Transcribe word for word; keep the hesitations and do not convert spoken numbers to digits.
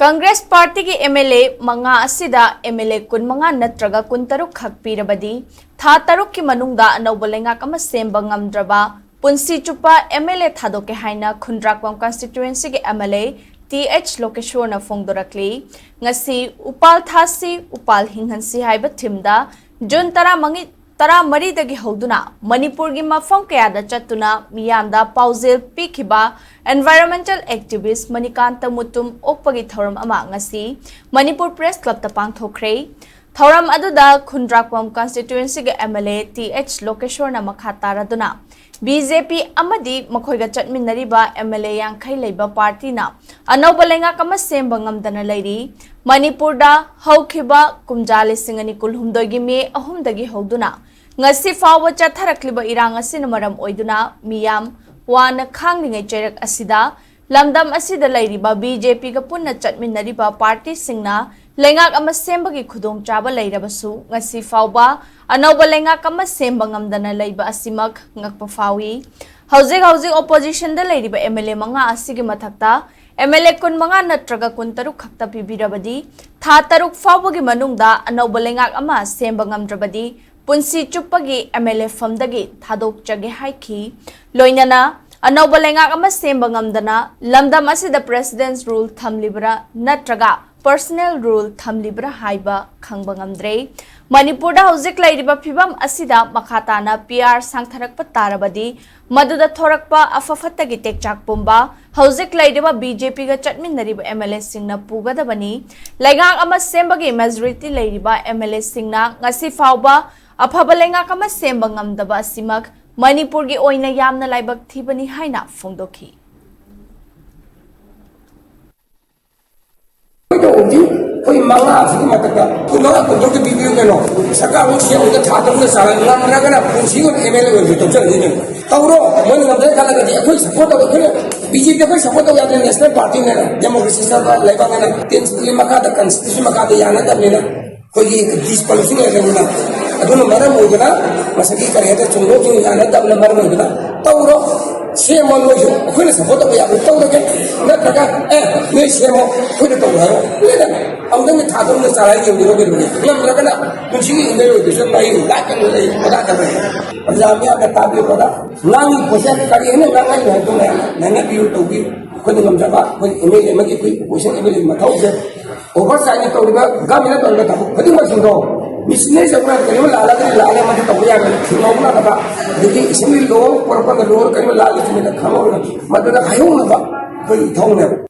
ꯀꯪꯒ꯭ꯔꯦꯁ ꯄꯥꯔꯇꯤꯒꯤ M L ꯑꯦ ꯃꯉꯥ ꯑꯁꯤꯗ ꯑꯦꯝ ꯑꯦꯜ ꯑꯦ ꯀꯨꯟꯃꯉꯥ ꯅꯠꯇ꯭ꯔꯒ ꯀꯨꯟꯇꯔꯨꯛ ꯈꯛ ꯄꯤꯔꯕꯗꯤ, ꯊꯥ ꯇꯔꯨꯛꯀꯤ ꯃꯅꯨꯡꯗ ꯑꯅꯧꯕ ꯂꯩꯉꯥꯛ ꯑꯃ ꯁꯦꯝꯕ ꯉꯝꯗ꯭ꯔꯕ ꯄꯨꯟꯁꯤ ꯆꯨꯞꯄ ꯑꯦꯝ ꯑꯦꯜ ꯑꯦ ꯊꯥꯗꯣꯛꯀꯦ ꯍꯥꯏꯅ ꯈꯨꯟꯗ꯭ꯔꯥꯛꯄꯝ ꯀꯟꯁꯇꯤꯇ꯭ꯋꯦꯟꯁꯤꯒꯤ M L A T H ꯂꯣꯀꯦꯁꯣꯔꯅ ꯐꯣꯡꯗꯣꯔꯛꯂꯤ꯫ ꯉꯁꯤ ꯎꯄꯥꯜ ꯊꯥꯁꯤ, ꯎꯄꯥꯜ ꯍꯤꯡꯍꯟꯁꯤ ꯍꯥꯏꯕ ꯊꯤꯝꯗ ꯖꯨꯟ ꯇꯔꯥꯃꯉꯥ, ꯇꯔꯥꯃꯔꯤꯗꯒꯤ ꯍꯧꯗꯨꯅ ꯃꯅꯤꯄꯨꯔꯒꯤ ꯃꯐꯝ ꯀꯌꯥꯗ ꯆꯠꯇꯨꯅ ꯃꯤꯌꯥꯝꯗ ꯄꯥꯎꯖꯦꯜ ꯄꯤꯈꯤꯕ environmental activist ꯃꯅꯤꯀꯥꯟꯇ ꯃꯨꯇꯨꯝ ꯑꯣꯛꯄꯒꯤ ꯊꯧꯔꯝ ꯑꯃ ꯉꯁꯤ ꯃꯅꯤꯄꯨꯔ ꯄ꯭ꯔꯦꯁ ꯀ꯭ꯂꯕꯇ ꯄꯥꯡꯊꯣꯛꯈ꯭ꯔꯦ꯫ ꯊꯧꯔꯝ ꯑꯗꯨꯗ ꯈꯨꯟꯗ꯭ꯔꯥꯛꯄꯝ ꯀꯟꯁꯇꯤꯇ꯭ꯋꯦꯟꯁꯤꯒꯤ M L A T H ꯂꯣꯀꯦꯁꯣꯔꯅ ꯃꯈꯥ ꯇꯥꯔꯗꯨꯅ ꯕꯤ ꯖꯦ ꯄꯤ ꯑꯃꯗꯤ ꯃꯈꯣꯏꯒ ꯆꯠꯃꯤꯟꯅꯔꯤꯕ ꯑꯦꯝ ꯑꯦꯜ ꯑꯦ ꯌꯥꯡꯈꯩ ꯂꯩꯕ ꯄꯥꯔꯇꯤꯅ ꯑꯅꯧꯕ ꯂꯩꯉꯥꯛ ꯑꯃ ꯁꯦꯝꯕ ꯉꯝꯗꯅ ꯂꯩꯔꯤ꯫ ꯃꯅꯤꯄꯨꯔꯗ ꯍꯧꯈꯤꯕ ꯀꯨꯝꯖꯥ ꯂꯤꯁꯤꯡ ꯑꯅꯤ ꯀꯨꯟꯍꯨꯝꯗꯣꯏꯒꯤ ꯃꯦ ꯑꯍꯨꯝꯗꯒꯤ ꯍꯧꯗꯨꯅ ꯉꯁꯤ ꯐꯥꯎꯕ ꯆꯠꯊꯔꯛꯂꯤꯕ ꯏꯔꯥꯡ ꯑꯁꯤꯅ ꯃꯔꯝ ꯑꯣꯏꯗꯨꯅ ꯃꯤꯌꯥꯝ ꯋꯥꯅ ꯈꯥꯡꯂꯤꯉꯩ ꯆꯩꯔꯛ ꯑꯁꯤꯗ ꯂꯝꯗꯝ ꯑꯁꯤꯗ ꯂꯩꯔꯤꯕ ꯕꯤ ꯖꯦ ꯄꯤꯒ ꯄꯨꯟꯅ ꯆꯠꯃꯤꯟꯅꯔꯤꯕ ꯄꯥꯔꯇꯤꯁꯤꯡꯅ ꯂꯩꯉꯥꯛ ꯑꯃ ꯁꯦꯝꯕꯒꯤ ꯈꯨꯗꯣꯡꯆꯥꯕ ꯂꯩꯔꯕꯁꯨ ꯉꯁꯤ ꯐꯥꯎꯕ ꯑꯅꯧꯕ ꯂꯩꯉꯥꯛ ꯑꯃ ꯁꯦꯝꯕ ꯉꯝꯗꯅ ꯂꯩꯕ ꯑꯁꯤꯃꯛ ꯉꯛꯄ ꯐꯥꯎꯏ꯫ ꯍꯧꯖꯤꯛ ꯍꯧꯖꯤꯛ ꯑꯣꯄꯣꯖꯤꯁꯟꯗ ꯂꯩꯔꯤꯕ ꯑꯦꯝ ꯑꯦꯜ ꯑꯦ ꯃꯉꯥ ꯑꯁꯤꯒꯤ ꯃꯊꯛꯇ ꯑꯦꯝ ꯑꯦꯜ ꯑꯦ ꯀꯨꯟꯃꯉꯥ ꯅꯠꯇ꯭ꯔꯒ ꯀꯨꯟꯇꯔꯨꯛ ꯈꯛꯇ ꯄꯤꯕꯤꯔꯕꯗꯤ, ꯊꯥ ꯇꯔꯨꯛ ꯐꯥꯎꯕꯒꯤ ꯃꯅꯨꯡꯗ ꯑꯅꯧꯕ ꯂꯩꯉꯥꯛ ꯑꯃ ꯁꯦꯝꯕ ꯉꯝꯗ꯭ꯔꯕꯗꯤ ꯄꯨꯟꯁꯤ ꯆꯨꯞꯄꯒꯤ ꯑꯦꯝ ꯑꯦꯜ ꯑꯦ ꯐꯝꯗꯒꯤ ꯊꯥꯗꯣꯛꯆꯒꯦ ꯍꯥꯏꯈꯤ꯫ ꯂꯣꯏꯅꯅ ꯑꯅꯧꯕ ꯂꯩꯉꯥꯛ ꯑꯃ ꯁꯦꯝꯕ ꯉꯝꯗꯅ ꯂꯝꯗꯝ ꯑꯁꯤꯗ ꯄ꯭ꯔꯦꯁꯤꯗꯦꯟꯠꯁ ꯔꯨꯜ ꯊꯝꯂꯤꯕ꯭ꯔꯥ ꯅꯠꯇ꯭ꯔꯒ ꯄꯔꯁꯅꯦꯜ ꯔꯨꯜ ꯊꯝꯂꯤꯕ꯭ꯔꯥ ꯍꯥꯏꯕ ꯈꯪꯕ ꯉꯝꯗ꯭ꯔꯦ꯫ ꯃꯅꯤꯄꯨꯔꯗ ꯍꯧꯖꯤꯛ ꯂꯩꯔꯤꯕ ꯐꯤꯕꯝ ꯑꯁꯤꯗ ꯃꯈꯥ ꯇꯥꯅ ꯄꯤ ꯑꯥꯔ ꯁꯥꯡꯊꯔꯛꯄ ꯇꯥꯔꯕꯗꯤ ꯃꯗꯨꯗ ꯊꯣꯔꯛꯄ ꯑꯐ ꯐꯠꯇꯒꯤ ꯇꯦꯛꯆꯥꯛ ꯄꯨꯝꯕ ꯍꯧꯖꯤꯛ ꯂꯩꯔꯤꯕ ꯕꯤ ꯖꯦ ꯄꯤꯒ ꯆꯠꯃꯤꯟꯅꯔꯤꯕ ꯑꯦꯝ ꯑꯦꯜ ꯑꯦꯁꯤꯡꯅ ꯄꯨꯒꯗꯕꯅꯤ꯫ ꯂꯩꯉꯥꯛ ꯑꯃ ꯁꯦꯝꯕꯒꯤ ꯃꯦꯖꯣꯔꯤꯇꯤ ꯂꯩꯔꯤꯕ ꯑꯦꯝ ꯑꯦꯜ ꯑꯦꯁꯤꯡꯅ ꯉꯁꯤ ꯐꯥꯎꯕ ꯑꯐꯕ ꯂꯩꯉꯥꯛ ꯑꯃ ꯁꯦꯝꯕ ꯉꯝꯗꯕ ꯑꯁꯤꯃꯛ ꯃꯅꯤꯄꯨꯔꯒꯤ ꯑꯣꯏꯅ ꯌꯥꯝꯅ ꯂꯥꯏꯕꯛ ꯊꯤꯕꯅꯤ ꯍꯥꯏꯅ ꯐꯣꯡꯗꯣꯛꯈꯤ꯫ ꯑꯩꯈꯣꯏ ꯃꯉꯥꯁꯤꯒꯤ ꯃꯊꯛꯇ ꯀꯨꯟꯃꯉꯥ ꯀꯨꯟꯇꯔꯨꯛꯇ ꯄꯤꯕꯤꯌꯨ ꯀꯩꯅꯣ꯫ ꯁꯔꯀꯥꯔ ꯑꯃꯨꯛ ꯁꯦꯝꯕꯗ ꯊꯥ ꯇꯔꯨꯛꯅ ꯆꯥꯔ ꯉꯝꯗ꯭ꯔꯒꯅ ꯄꯨꯟꯁꯤ ꯑꯃ ꯑꯦꯝ ꯑꯦꯜ ꯑꯦ ꯑꯣꯏꯔꯁꯨ ꯇꯣꯛꯆꯔꯅꯤ ꯀꯩꯅꯣ꯫ ꯇꯧꯔꯣ꯫ ꯃꯣꯏꯅ ꯉꯝꯗ꯭ꯔꯦ ꯈꯜꯂꯒꯗꯤ ꯑꯩꯈꯣꯏ ꯁꯞꯄꯣꯔꯠ ꯇꯧꯋꯦ꯫ ꯑꯩꯈꯣꯏꯅ ꯕꯤ ꯖꯦ ꯄꯤ ꯑꯩꯈꯣꯏ ꯁꯞꯄꯣꯔꯠ ꯇꯧ ꯌꯥꯗꯦ꯫ ꯅꯦꯁꯅꯦꯜ ꯄꯥꯔꯇꯤꯅꯦꯅ, ꯗꯦꯃꯣꯀ꯭ꯔꯦꯁꯤ ꯆꯠꯄ ꯂꯩꯕꯥꯛꯅꯦꯅ, ꯇꯦꯟ ꯁꯤꯛꯁꯇꯤ ꯃꯈꯥꯗ, ꯀꯟꯁꯇꯤꯇ꯭ꯌꯨꯁꯟ ꯃꯈꯥꯗ ꯌꯥꯅꯗꯕꯅꯤꯅ ꯑꯩꯈꯣꯏꯒꯤ ꯗꯤꯁꯀ꯭ꯋꯥꯂꯤꯐꯤꯀꯦꯁꯟ ꯑꯣꯏꯔꯕꯅꯤꯅ ꯑꯗꯨꯅ ꯃꯔꯝ ꯑꯣꯏꯗꯅ ꯉꯁꯥꯏꯒꯤ ꯀꯔꯤ ꯍꯥꯏꯇꯥꯔꯦ, ꯆꯨꯝꯗꯣꯛ ꯆꯨꯝ ꯌꯥꯅꯗꯕꯅ ꯃꯔꯝ ꯑꯣꯏꯗꯅ ꯇꯧꯔꯣ꯫ ꯁꯦꯝꯃꯣ ꯅꯣꯏꯁꯨ, ꯑꯩꯈꯣꯏꯅ ꯁꯞꯄꯣꯔꯠ ꯇꯧꯕ ꯌꯥꯕ ꯇꯧꯔꯒꯦ, ꯅꯠꯇ꯭ꯔꯒ ꯑꯦ ꯅꯣꯏ ꯁꯦꯝꯃꯣ ꯑꯩꯈꯣꯏꯅ ꯇꯧꯔꯣ ꯍꯥꯏꯔꯣ, ꯂꯣꯏꯅ ꯑꯃꯨꯛꯇꯪꯗꯤ ꯊꯥꯗꯣꯛꯅ ꯆꯥꯔ ꯌꯦꯡꯕꯤꯔꯣ ꯀꯩꯗꯧꯔꯒꯦ? ꯉꯝꯗ꯭ꯔꯒꯅ ꯄꯨꯟꯁꯤꯒꯤ ꯏꯟꯗꯔ ꯑꯣꯏꯗꯣꯏꯁꯨ ꯃꯩ ꯂꯥꯛꯀꯅꯤ ꯂꯩ ꯄꯗꯥ ꯇꯧꯔꯒꯦ꯫ ꯄ꯭ꯔꯖꯥ ꯃꯌꯥꯝꯅ ꯇꯥꯕꯤꯌꯨ ꯄꯗꯥ, ꯉꯥꯡꯉꯤ ꯄꯣꯠꯁꯦ ꯀꯔꯤ ꯍꯥꯏꯅ ꯉꯥꯡꯉꯛꯏꯅꯣ ꯍꯥꯏꯕꯗꯣ ꯃꯌꯥꯝꯅ ꯅꯩꯅꯕꯤꯌꯨ ꯇꯧꯕꯤꯌꯨ꯫ ꯑꯩꯈꯣꯏꯅ ꯉꯝꯖꯕ ꯑꯩꯈꯣꯏ ꯑꯦꯝ ꯑꯦꯜ ꯑꯦ ꯑꯃꯒꯤ ꯑꯩꯈꯣꯏ ꯑꯣꯄꯣꯖꯤꯁꯟ ꯑꯦꯝ ꯑꯦꯜ ꯑꯦ ꯃꯊꯧꯁꯦ ꯑꯣꯚꯔ ꯆꯥꯏꯅ ꯇꯧꯔꯤꯕ ꯒꯃꯦꯟꯅ ꯇꯧꯔꯤꯕ ꯊꯕꯛ ꯈꯨꯗꯤꯡꯃꯛꯁꯤꯡꯗꯣ ꯃꯤꯁꯤꯡꯅ ꯆꯪꯅ ꯀꯔꯤꯒꯨꯝꯕ ꯂꯥꯜꯂꯒꯗꯤ ꯂꯥꯜꯂꯦ ꯑꯃꯗꯤ ꯇꯧꯕ ꯌꯥꯒꯅꯤ ꯊꯤꯡꯍꯧꯅꯗꯕ, ꯑꯗꯒꯤ ꯏꯁꯤꯡꯒꯤ ꯂꯣ ꯄꯨꯔꯛꯄꯗ ꯂꯣ ꯀꯔꯤꯒꯨꯝꯕ ꯂꯥꯜꯂꯤ ꯆꯨꯝꯃꯤꯅ ꯈꯪꯍꯧꯅ ꯃꯗꯨꯗ ꯍꯥꯏꯍꯧꯅꯕ ꯑꯩꯈꯣꯏ ꯏꯊꯧꯅꯦꯕ꯫